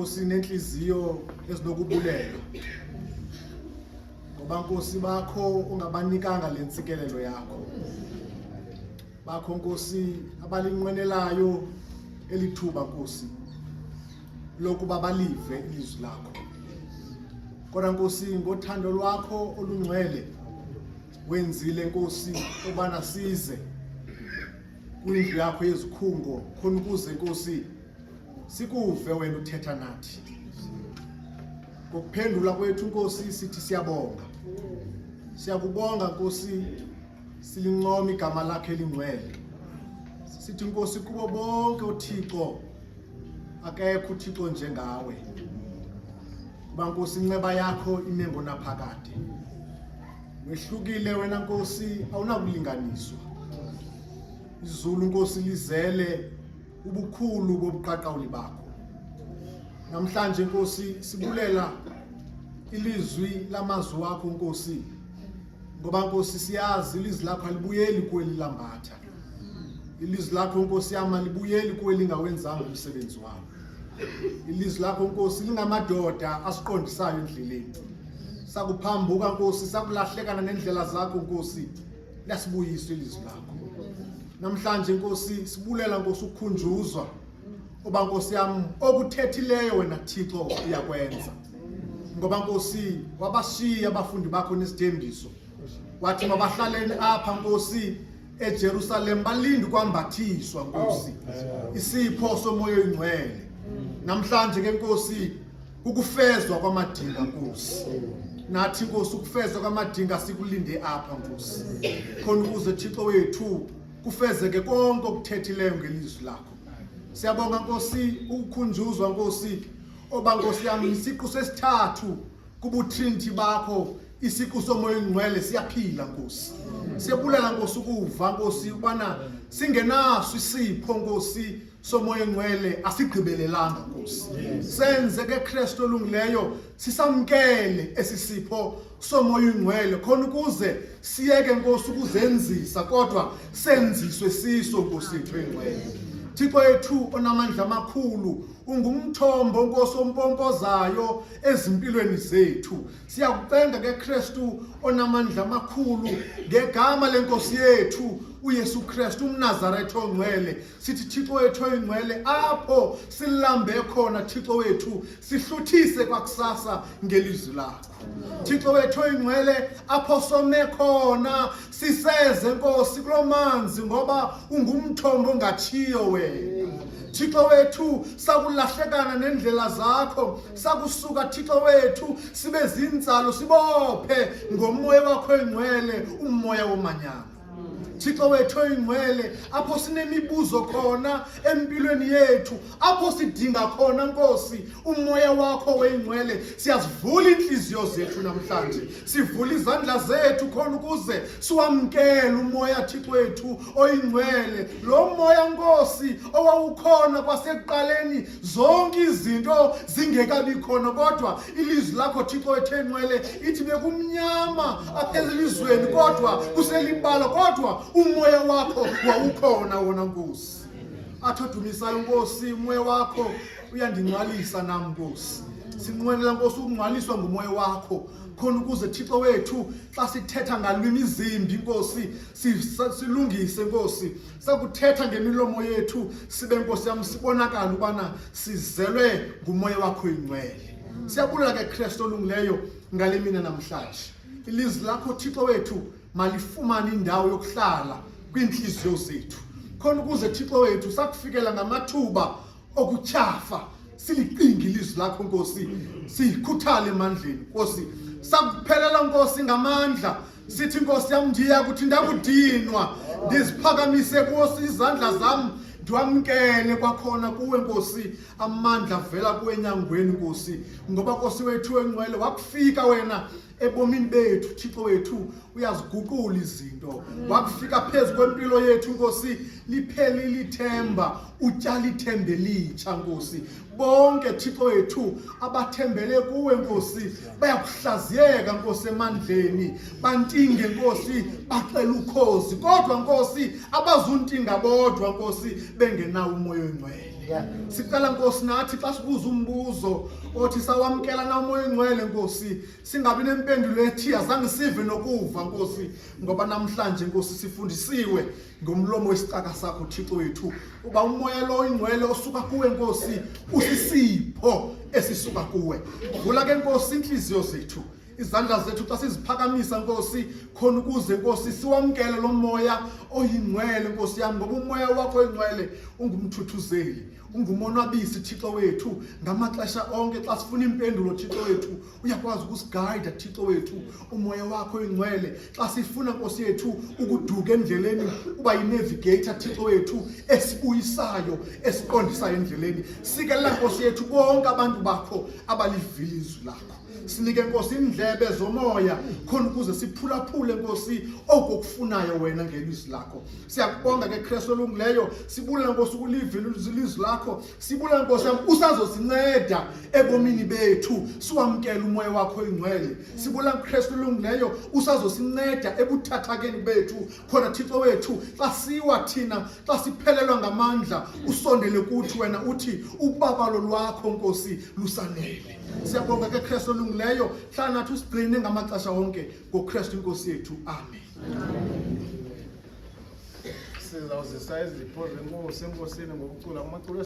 Nkosi nentliziyo ezinokubulela ngoba Nkosi bakho ungabanikanga le ntsikelelo yakho bakho Nkosi abalinqwenelayo elithuba Nkosi lokuba balive ilizwi lakho kodwa Nkosi ngothando lwakho olungcwele wenzile Nkosi ubana size kwindlu yakho yezikhungo khona ukuze Nkosi Sikuve wena uthetha nathi. Ngokuphendula kwethu Nkosi sithi siyabonga. Siyakubonga Nkosi silincoma igama lakhe elingcwele. Sithi Nkosi kubo bonke uThixo akekho uThixo njengawe. Kuba Nkosi inceba yakho ime ngonaphakade. Wehlukile wena Nkosi awunakulinganiswa. Izulu Nkosi lizele ubukhulu bobuqaqawuli bakho. Namhlanje Nkosi sibulela ilizwi lamazwi wakho Nkosi ngoba Nkosi siyazi ilizwi lakho alibuyeli kuwe lilambatha. Ilizwi lakho Nkosi yami alibuyeli kuwe lingawenzanga umsebenzi walo. Ilizwi lakho Nkosi lingamadoda asiqondisayo endleleni. Sakuphambuka Nkosi, sakulahlekana nendlela zakho Nkosi. Liyasibuyisa ilizwi lakho. Namhlanje Nkosi sibulela Nkosi ukukhunjuzwa oba Nkosi yami okuthethileyo wena Thixo uyakwenza. Ngoba Nkosi wabashiya abafundi bakho nesithembiso. Wathi mabahlaleni apha Nkosi eJerusalem balinde ukwambathiswa Nkosi. Isipho somoya oyingcwele. Namhlanje ke Nkosi ukufezwa kwamadinga Nkosi. Nathi Nkosi ukufezwa kwamadinga sikulinde apha Nkosi. Khona ukuze Thixo wethu kufezeke konke okuthethileyo ngelizwi lakho. Siyabonga Nkosi ukukhunjuzwa Nkosi oba Nkosi yami isiqu sesithathu kubutrinity bakho isiqu somoya oyingcwele siyaphila Nkosi. Siyabulela Nkosi ukuva Nkosi ubana singenaso isipho Nkosi somoya engcwele asigqibelelanga Nkosi. Senze ke Kristu olungileyo sisamkele esisipho somoya ingcwele khona ukuze siyeke Nkosi ukuzenzisa kodwa senziswe siso Nkosi yethu engcwele. Thixo wethu onamandla amakhulu ungumthombo Nkosi ompompozayo ezimpilweni zethu. Siyakucenga ke Kristu onamandla amakhulu ngegama lenkosi yethu uYesu Kristu umNazaretha ongcwele. Sithi Thixo wethu oyingcwele apho silambe khona Thixo wethu sihluthise kwakusasa ngelizwi lakho. Thixo wethu oyingcwele apho some khona siseze Nkosi kulo manzi ngoba ungumthombo ongatshiyo wena. Thixo wethu sakulahlekana nendlela zakho sakusuka Thixo wethu sibe zintsalo sibophe ngomoya wakho oyingcwele umoya womanyano. Thixo wethu oyingcwele apho sinemibuzo khona empilweni yethu apho sidinga khona Nkosi umoya wakho weyingcwele siyazivula inhliziyo zethu namhlanje sivula izandla zethu khona ukuze siwamkele umoya Thixo wethu oyingcwele lo moya Nkosi owawukhona kwasekuqaleni zonke izinto zingekabi khona kodwa ilizwi lakho Thixo wethu engcwele ithi bekumnyama apha elizweni kodwa kuselibala kodwa umoya wakho wawukhona wona Nkosi athi odumisayo Nkosi umoya wakho uyandingcwalisa nam Nkosi sinqwenela Nkosi ukungcwaliswa ngumoya wakho khona ukuze Thixo wethu xa sithetha ngalwimi zimbi Nkosi silungise Nkosi sakuthetha ngemilomo yethu sibe Nkosi yam sibonakala ubana sizelwe ngumoya wakho ingcwele siyabulela ke Kristu olungileyo ngale mina namhlanje ilizwi lakho Thixo wethu malifumane indawo yokuhlala kwiintliziyo zethu khona ukuze Thixo wethu sakufikela ngamathuba okutyhafa silicinge ilizwi lakho Nkosi sikhuthale emandleni Nkosi sakuphelela Nkosi ngamandla sithi Nkosi yam ndiya kuthi ndakudinwa ndiziphakamise Nkosi izandla zam ndiwamkele kwakhona kuwe Nkosi amandla avela kuwe enyangweni Nkosi ngoba Nkosi wethu engcwele wakufika wena ebomini bethu Thixo wethu uyaziguqula izinto wakufika phezu kwempilo yethu Nkosi liphelile ithemba utyala ithemba elitsha Nkosi bonke Thixo wethu abathembele kuwe Nkosi bayakuhlaziyeka Nkosi emandleni bantinge Nkosi baxela ukhozi kodwa Nkosi abazuntinga bodwa Nkosi bengenawo umoya oyingcwele. Sicela, Nkosi, nathi xa sibuza umbuzo othi sawamkela na uMoya oyiNgcwele, Nkosi, singabi nempendulo ethi azange sive nokuva, Nkosi, ngoba namhlanje, Nkosi, sifundisiwe ngomlomo wesicaka sakho, Thixo wethu, uba uMoya lo oyiNgcwele osuka kuwe, Nkosi, usisipho esisuka kuwe. Vula ke, Nkosi, iintliziyo zethu, izandla zethu xa siziphakamisa, Nkosi, khona ukuze, Nkosi, siwamkele lo Moya oyiNgcwele, Nkosi yam, ngoba uMoya wakho oyiNgcwele ungumthuthuzeli, ungumonwabisi, Thixo wethu, ngamaxesha onke. Xa sifuna impendulo, Thixo wethu, uyakwazi ukusigayida, Thixo wethu, uMoya wakho oyiNgcwele. Xa sifuna, Nkosi yethu, ukuduka endleleni, uba yi-navigator, Thixo wethu, esibuyisayo, esiqondisayo endleleni. Sikelela, Nkosi yethu, bonke abantu bakho abalivile izwi lakho. Sinike, Nkosi, iindlebe zomoya khona ukuze siphulaphule, Nkosi, oko kufunayo wena ngelizwi lakho. Siyakubonga ke, Kristu olungileyo. Sibulela, Nkosi, ukulivile ilizwi lakho. Sibulela, Nkosi yam, usazosinceda ebomini bethu siwamkele uMoya wakho oyingcwele. Sibulela, Kristu olungileyo, usazosinceda ebuthathakeni bethu khona, Thixo wethu, xa siwa thina, xa siphelelwa ngamandla, usondele kuthi wena uthi ubabalo lwakho, Nkosi, lusanele. Siyabonga ke, Kristu olungileyo. Hlala nathi, usigcine ngamaxesha wonke, ngoKristu iNkosi yethu, amen. Sizawuzisa izipho zenkosi enkosini ngokucula kumaculo.